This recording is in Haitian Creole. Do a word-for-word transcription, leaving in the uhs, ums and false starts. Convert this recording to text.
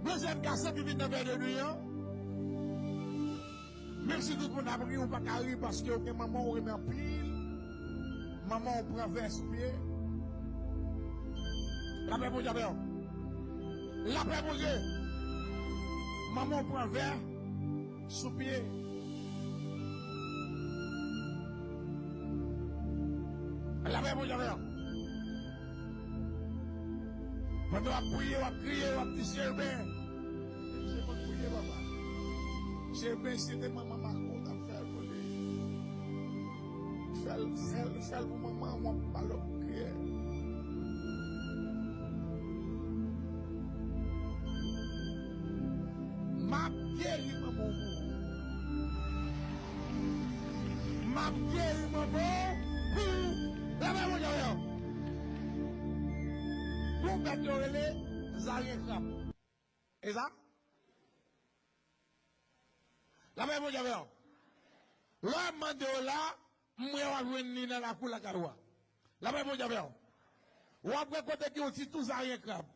Dezyèm kase ki vin nan vè de nwi an. Menm si tout moun ap ri, ou pa ka ri paske ou gen manman ou renmen anpil. Manman ou pran vè sou pye. Lapè Bondye avè w. Lapè Bondye. Manman ou pran vè sou pye. Lapè Bondye avè w. Pandan w ap priye, w ap kriye, w ap di, Cheriben, se konn priye, papa. Cheriben, se te manman Mako t ap fè l pou li. Fè l, fè l, fè l pou manman, w ap ba l, w ap kriye. M ap geri manman w. M ap geri manman w pou lapè Bondye avè w. Gon bèt yo rele zaryen krab. E sa? Lapè Bondye avè w. Lè w ap mande w la, m wè w ap jwenn li nan lakou lakay ou a. Lapè Bondye avè w. W ap wè kote gen yon ti tou zaryen krab.